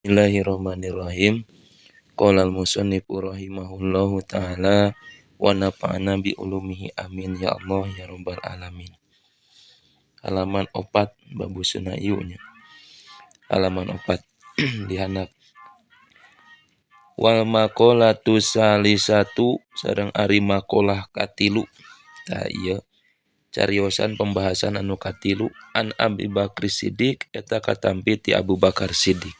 Bismillahirrahmanirrahim. Qala al-musannifu rahimahullahu taala wa nafa'ana bi ulumihi amin ya Allah ya rabbal alamin. Halaman 4 babusuna ieu nya. Halaman 4 dihandap. Wal maqalatu salisatu sareng ari maqalah katilu. Tah ieu cariosan pembahasan anu katilu an Abi Bakar Siddiq eta katampi ti Abu Bakar Siddiq.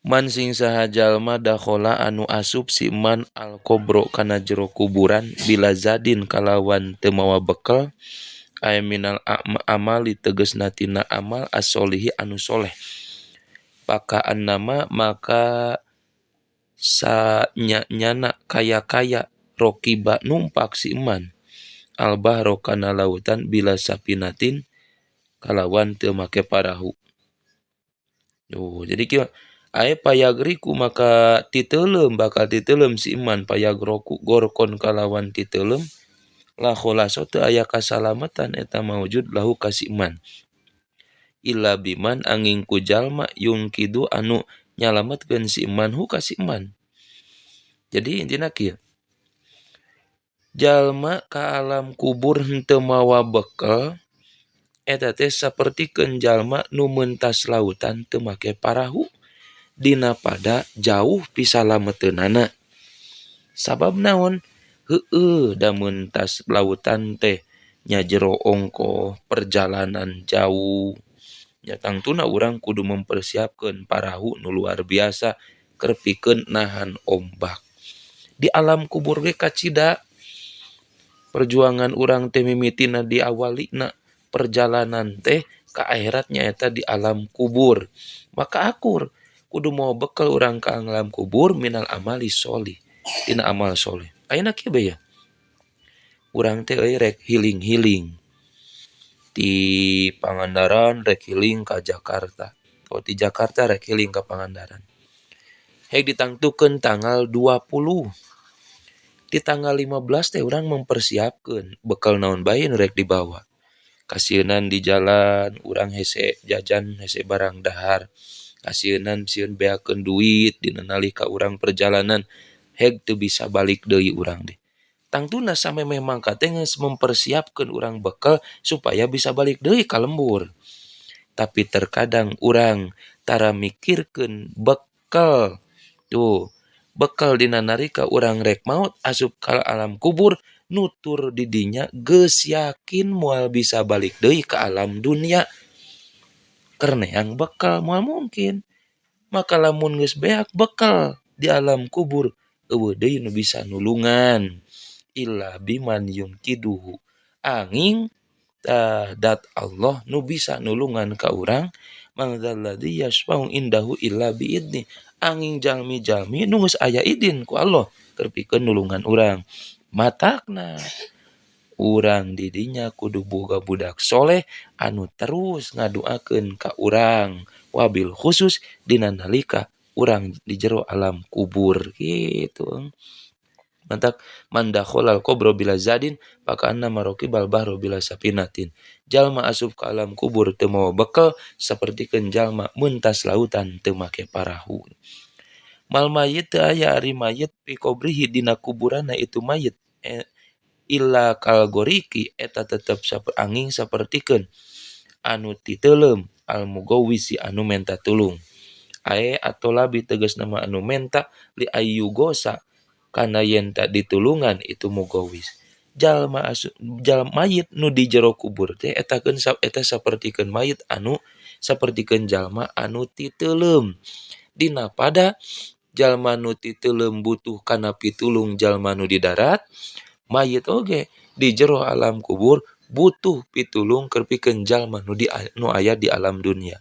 Man sing saha jalma dakhala anu asup si man al-qabra kana jero kuburan bila zadin kalawan teu mawa bekel aya minal amali tegasna tina amal as-solihi anu soleh pakaan nama maka sanyanyana kaya-kaya rokiba numpak si man al-bahra kana lautan bila sapinatin kalawan teu make parahu. Tuh, jadi kieu ae payagriku maka titeuleum bakal titeuleum si iman payagroku gorkon kalawan titeuleum la kholaso teu aya kasalamatan eta maujud lahu ka si iman illa biman angin ku jalma yungkidu anu nyalametkeun si iman hu ka si iman. Jadi intina kieu, jalma ka alam kubur henteu mawa bekel eta teh sapertikeun jalma nu mentas lautan teu make parahu dina pada jauh pisalameteunana. Sabab naon? Heueuh da mentas lautan teh nya jero ongkoh perjalanan jauh. Nya tangtuna urang kudu mempersiapkeun parahu nu luar biasa keur pikeun nahan ombak. Di alam kubur ge kacida perjuangan urang teh mimitina diawalina perjalanan teh ka akhirat nyaeta di alam kubur. Maka akur kudu mau bekal urang ka alam kubur minal amali sholih tina amal soleh. Ayeuna kieu bae ya, urang teh euy rek healing-healing ti Pangandaran rek healing ka Jakarta, atau ti Jakarta rek healing ka Pangandaran. Hek ditangtukeun tanggal 20, di tanggal 15 teh urang mempersiapkeun bekal naon bae nu rek dibawa. Kasieunan di jalan urang hese jajan hese barang dahar, kasieunan sieun beakeun duit dina nalika urang perjalanan heg teu bisa balik deui urang teh. Tangtuna samemeh mangkat teh geus mempersiapkeun urang bekal supaya bisa balik deui ka lembur. Tapi terkadang urang tara mikirkeun bekal. Tuh, bekal dina nalika urang rek maot asup ka alam kubur nutur di dinya geus yakin moal bisa balik deui ka alam dunia. Keur neang bekal moal mungkin. Maka lamun geus beak bekal di alam kubur eueuh deui nu bisa nulungan illa biman yunkiduhu. Angin dat Allah nu bisa nulungan ka urang mangdzalladzi yasfa'u indahu illa biidni. Angin jalmi-jalmi nu geus aya idin ku Allah keur pikeun nulungan urang. Matakna urang di dinya kudu boga budak soleh anu terus ngaduakeun ka urang wabil khusus dina nalika urang di jero alam kubur gitu. Mantak man dakhalal qabra bila zadin paka'annama raqibal bahra bila sapinatin. Jalma asup ka alam kubur teu mawa bekel sapertikeun jalma mentas lautan teu make parahu. Mal mayit teu aya ari mayit fi qabrihi dina kuburanna itu mayit illa kalgoriki eta tetep angin sapertikeun anu titeuleum al mugawwisi anu menta tulung. Ae atolabi tegasna mah anu menta li ayyugosa kana yen tak ditulungan itu mugawwis. Jalma asup jalma mayit nu di jero kubur teh eta keun eta sapertikeun mayit anu sapertikeun jalma anu titeuleum. Dina pada jalma nu titeuleum butuh kana pitulung jalma nu di darat, mayit oge di jero alam kubur butuh pitulung keur pikeun jalma nu di nu aya di alam dunia.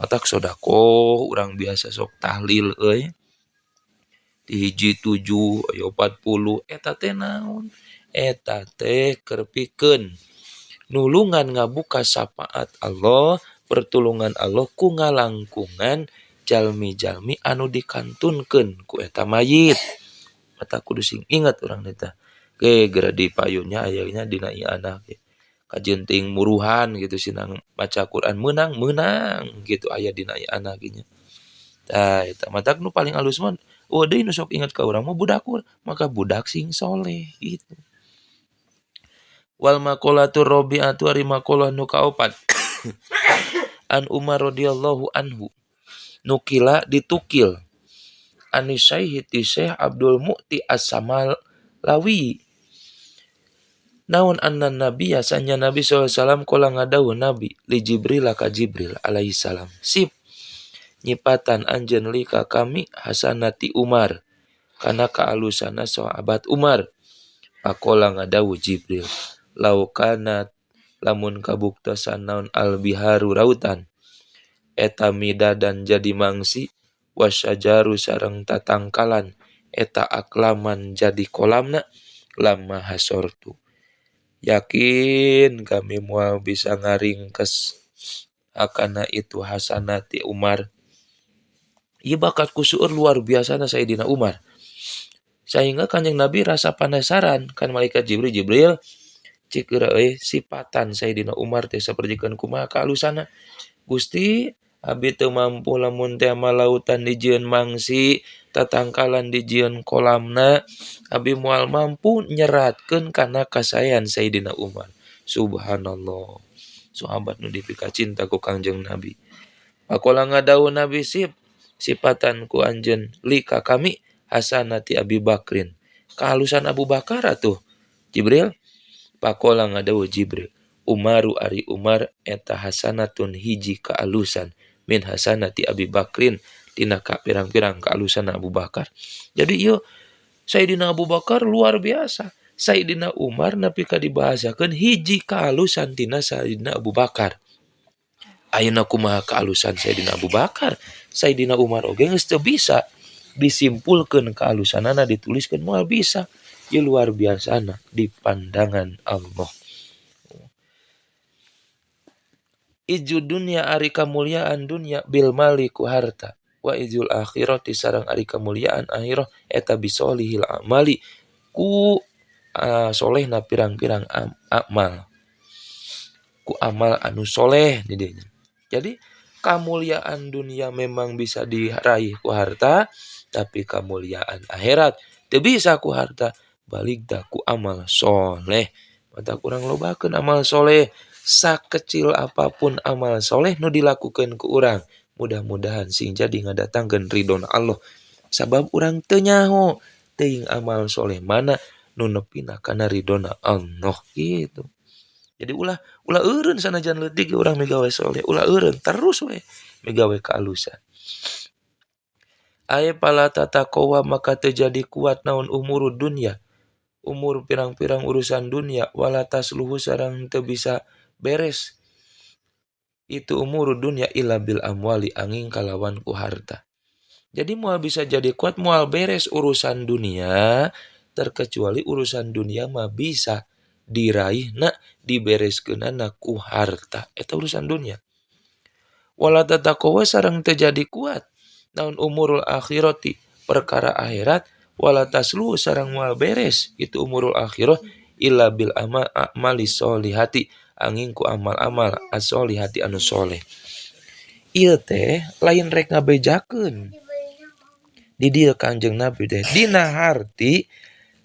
Matak sodakoh urang biasa sok tahlil euy. Di hiji 7 aya 40 eta teh naon? Eta teh keur pikeun nulungan ngabuka syafaat Allah, pertulungan Allah ku ngalangkungan jalmi-jalmi anu dikantunkeun ku eta mayit. Mata kudu sing inget urang teh. Ge geura di payunnya ayana dina ieu anak ge. Kajeun teuing muruhan gitu sinang maca Quran meunang meunang gitu aya dina anak ge nya. Tah eta matak nu paling alus mah eueuh deui nu sok inget ka urang mah budak, maka budak sing soleh gitu. Wal maqalatu rabi'atu ari maqalah nu kaopat an Umar radhiyallahu anhu nukila ditukil anisaihi ti Syekh Abdul Mu'ti As-Samalawi naon anna nabiyya sanya Nabi sallallahu alaihi wasallam qala ngadawuh Nabi li Jibril ka Jibril alaihi salam sip nyipatan anjeun li ka kami hasanati Umar kana kaalusana sahabat Umar. Pakola ngadawuh Jibril lau kana lamun kabuktosan naon al-biharu rautan eta midadan jadi mangsi wasyajaru sareng tatangkalan eta aklaman jadi kolamna lama hasortu. Yakin kami moal bisa ngaringkes akana itu hasanati Umar. Ieu bakat ku seueur luar biasana Sayyidina Umar. Sehingga Kanjeng Nabi rasa penasaran kan malaikat Jibril, Jibril cik geura euy sipatan Sayyidina Umar teh sapertikeun kumaha kaalusana. Gusti abi teu mampu lamun teh lautan dijieun mangsi, tatangkalan dijieun kolamna, abi moal mampu nyeratkeun kana kasaean Sayyidina Umar. Subhanallah. Sahabat nu dipikacinta ku Kangjeng Nabi. Pakola ngadawuh Nabi sip sipatan ku anjeun li ka kami hasanati Abi Bakrin. Kaalusan Abu Bakar atuh. Jibril pakola ngadawuh Jibril. Umaru ari Umar eta hasanatun hiji kaalusan min hasanati Abi Bakrin tina ka pirang-pirang kaalusan Abu Bakar. Jadi ieu Sayyidina Abu Bakar luar biasa. Sayyidina Umar nepi ka dibahasakeun hiji kaalusan tina Sayyidina Abu Bakar. Ayeuna kumaha kaalusan Sayyidina Abu Bakar? Sayyidina Umar oge geus teu bisa disimpulkeun kaalusanana dituliskeun moal bisa. Ieu luar biasana di pandangan Allah. Iju dunya ari kamulyaan dunya bil mali ku harta wa ijul akhirati sareng ari kamulyaan akhirah eta bisolihil amali ku solehna pirang-pirang amal ku amal anu soleh di dieu. Jadi kamulyaan dunia memang bisa diraih ku harta, tapi kamulyaan akhirat teu bisa ku harta, balik dah ku amal soleh. Mata kurang lobakeun amal soleh. Sakecil apapun amal soleh nu dilakukeun ku urang, mudah-mudahan sing jadi ngadatangkeun ridhona Allah. Sabab urang teu nyaho teuing amal soleh mana nu nepina kana ridhona Allah gitu. Jadi ulah ulah eureun sanajan leutik urang migawe soleh, ulah eureun terus we migawe kaalusan. Aye pala tatakowa maka teu jadi kuat naon umurud dunya. Umur pirang-pirang urusan dunia wala tasluhu sareng teu bisa beres. Itu umur dunya illa bil amwali angin kalawan ku harta. Jadi moal bisa jadi kuat moal beres urusan dunia terkecuali urusan dunia mah bisa diraihna dibereskeunana ku harta. Eta urusan dunia. Wala tatakowa sareng teu jadi kuat naon umurul akhirati perkara akhirat wala taslu sareng moal beres itu umurul akhirah illa bil amali solihati angin ku amal-amal as-solihati anu soleh. Ieu teh lain rek ngabejakeun. Di dieu Kangjeng Nabi teh dina harti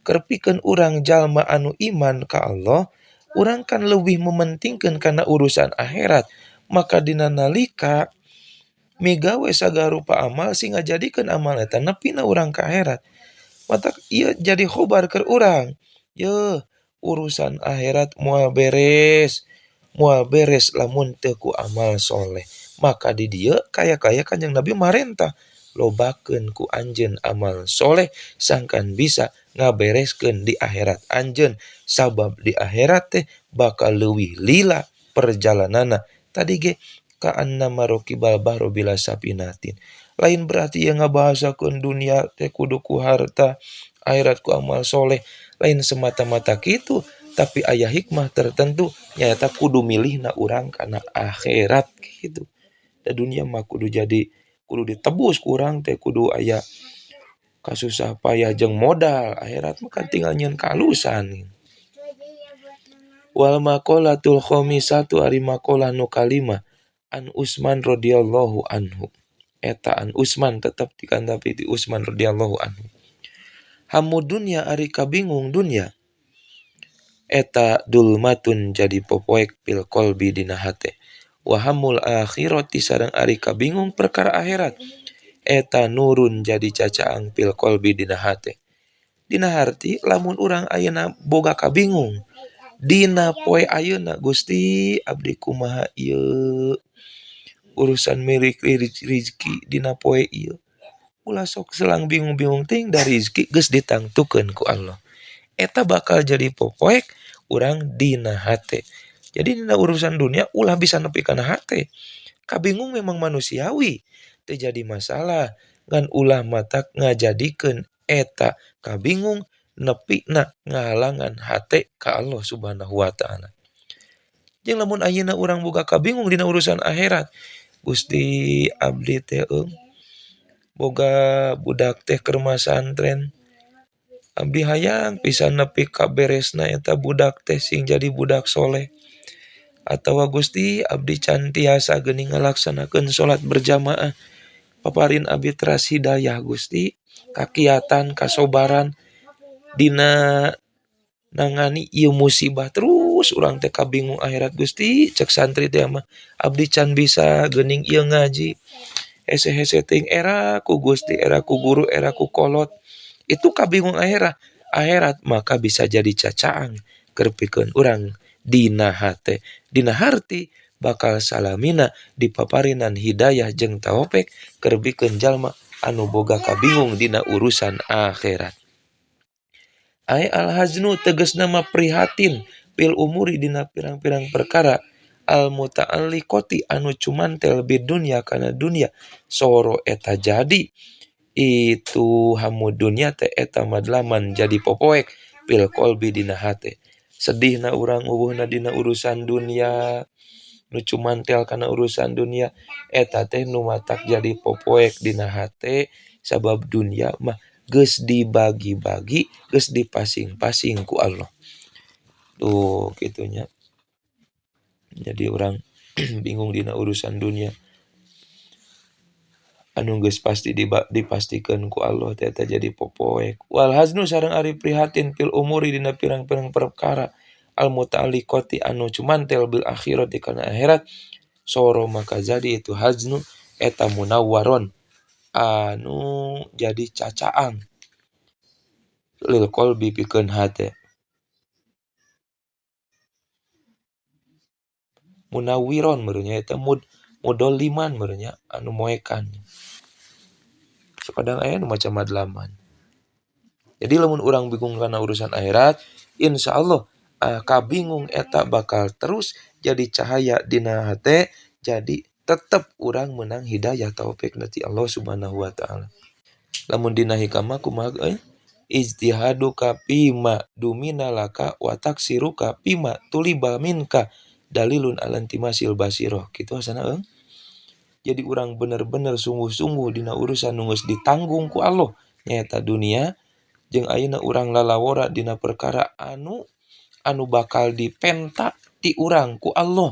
keur pikeun urang jalma anu iman ka Allah, urang kan leuwih mementingkeun kana urusan akhirat. Maka dina nalika migawe sagarupa amal sing ngajadikeun amal eta nepina urang ka akhirat. Matak ieu jadi khobar keur urang. Yeuh, urusan akhirat moal beres lamun teu ku amal soleh. Maka di dieu kaya-kaya Kanjeng Nabi marentah lobakeun ku anjeun amal soleh sangkan bisa ngabereskeun di akhirat anjeun, sabab di akhirat teh bakal leuwih lila perjalananna. Tadi ge ka'annama raqibal bahru bila sapinatin. Lain berarti ieu ngabahasakeun dunia teh kudu ku harta, akhirat ku amal soleh, lain semata-mata kitu, tapi aya hikmah tertentu nyaeta kudu milihna urang kana akhirat gitu. Da dunia mah kudu jadi kudu ditebus ku urang teh, kudu aya kasusah payah jeung modal, akhirat mah kan tinggal nyieun kaalusan. Wal maqalatul khamisatu ari maqalah nu kalima an Utsman radhiyallahu anhu. Eta an Utsman tetep dikantapi ti Utsman radhiyallahu anhu. Hamu dunya ari kabingung dunya eta dulmatun jadi popoek fil qalbi dina hate. Wa hamul akhirati sareng ari kabingung perkara akhirat eta nurun jadi cacaang fil qalbi dina hate. Dina harti lamun urang ayeuna boga kabingung dina poe ayeuna Gusti abdi kumaha ieu urusan milik rizki dina poe ieu. Ulah sok selang bingung-bingung ting da rizki geus ditangtukeun ku Allah. Eta bakal jadi popoek urang dina hate. Jadi dina urusan dunia ulah bisa nepi kana hate. Kabingung memang manusiawi, teu jadi masalah. Ngan ulah matak ngajadikeun eta kabingung nepi na ngahalangan hate ka Allah Subhanahu wa taala. Jeung lamun ayeuna urang boga kabingung dina urusan akhirat, Gusti abdi teh boga budak teh keur masantren. Abdi hayang pisan nepi ka beresna eta budak teh sing jadi budak soleh. Atawa Gusti abdi can tiasa geuning ngalaksanakeun salat berjamaah. Paparin abdi teras hidayah Gusti, kakiatan, kasobaran dina nangani ieu musibah terus urang teh kabingung akhirat Gusti. Cek santri teh mah abdi can bisa geuning ieu ngaji. Hese-hese teuing era ku Gusti, era ku guru, era ku kolot. Itu kabingung akhirat maka bisa jadi cacaang keur pikeun urang dina hate. Dina harti bakal salamina dipaparinan hidayah jeung taufik keur pikeun jalma anu boga kabingung dina urusan akhirat. Ai al-haznu tegasna mah prihatin fil umuri dina pirang-pirang perkara al muta'alliqati anu cumantel bid dunya kana dunya soro eta jadi itu hamu dunya teh eta madlaman jadi popoek fil qalbi dina hate. Sedihna urang eueuhna dina urusan dunya nu cumantel kana urusan dunya eta teh nu matak jadi popoek dina hate sabab dunya mah geus dibagi-bagi, geus dipasing-pasing ku Allah. Tuh kitunya. Jadi orang bingung dina urusan dunia. Anu geus pasti dipastikeun ku Allah teh eta jadi popoek. Wal haznu sareng ari prihatin fil umuri dina pirang-pirang perkara al muta'alliqati anu cumantel bil akhirati kana akhirat soro maka jadi itu haznu eta munawwaron anu jadi cacaang lil qalbi pikeun hate. Munawiron meureunnya eta mudoliman meureunnya anu moekan. Kadang aya nu maca madlaman. Jadi lamun urang bingung kana urusan akhirat, insyaallah kabingung eta bakal terus jadi cahaya dina hate, jadi tetep urang menang hidayah taufik ti Allah Subhanahu wa taala. Lamun dina hikam mah kumaha euy? Ijtihaduka fima dumina laka wa taksiruka fima tuliba minka dalilun alantimasil basiroh. Kitu asana euy. Jadi urang bener-bener sungguh-sungguh dina urusan nu geus ditanggung ku Allah nyaeta dunia jeung ayeuna urang lalawora dina perkara anu bakal dipenta ti urang ku Allah,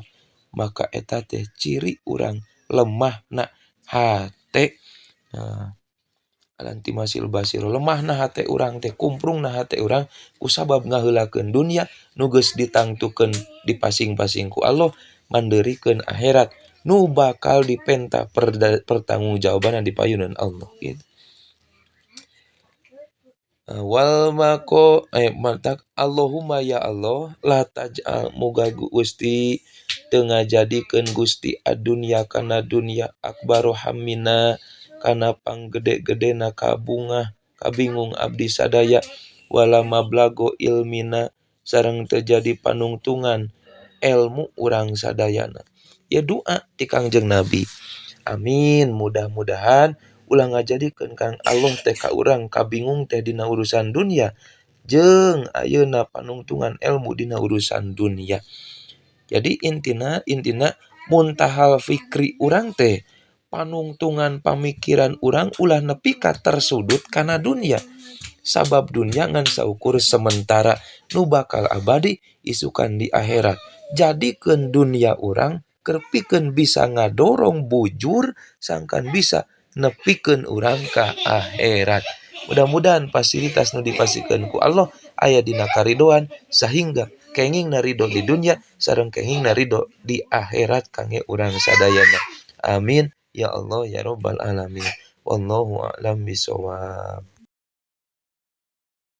maka eta teh ciri urang lemahna hate. Nah, alantimasil basiro lemahna hate urang teh kumprungna hate urang kusabab ngaheulakeun dunia nu geus ditangtukeun dipasing-pasing ku Allah mandeurikeun akhirat nu bakal dipenta pertanggungjawaban di payunan Allah gitu. Wal mako matak Allahumma ya Allah la taj'al muga Gusti teu ngajadikeun Gusti adunya kana dunya akbaru hammina kana panggede-gedena kabungah kabingung abdi sadaya wala mablago ilmina sareng teu jadi panungtungan ilmu urang sadayana. Ya doa ti Kangjeng Nabi. Amin, mudah-mudahan ulah ngajadikeun Kang Allah teh ka urang kabingung teh dina urusan dunia jeung ayeuna panungtungan ilmu dina urusan dunia. Jadi intina muntahal fikri urang teh panungtungan pamikiran urang ulah nepi ka tersudut kana dunia. Sabab dunya ngan saukur sementara, nu bakal abadi isukan di akhirat. Jadikeun dunya urang keur pikeun bisa ngadorong bujur sangkan bisa nepikeun urang ka akhirat. Mudah-mudahan fasilitas nu dipasihkeun ku Allah aya dina karidoan sehingga kengingna ridho di dunya sareng kengingna ridho di akhirat kangge urang sadayana. Amin ya Allah ya rabbal alamin. Wallahu a'lam bishawab.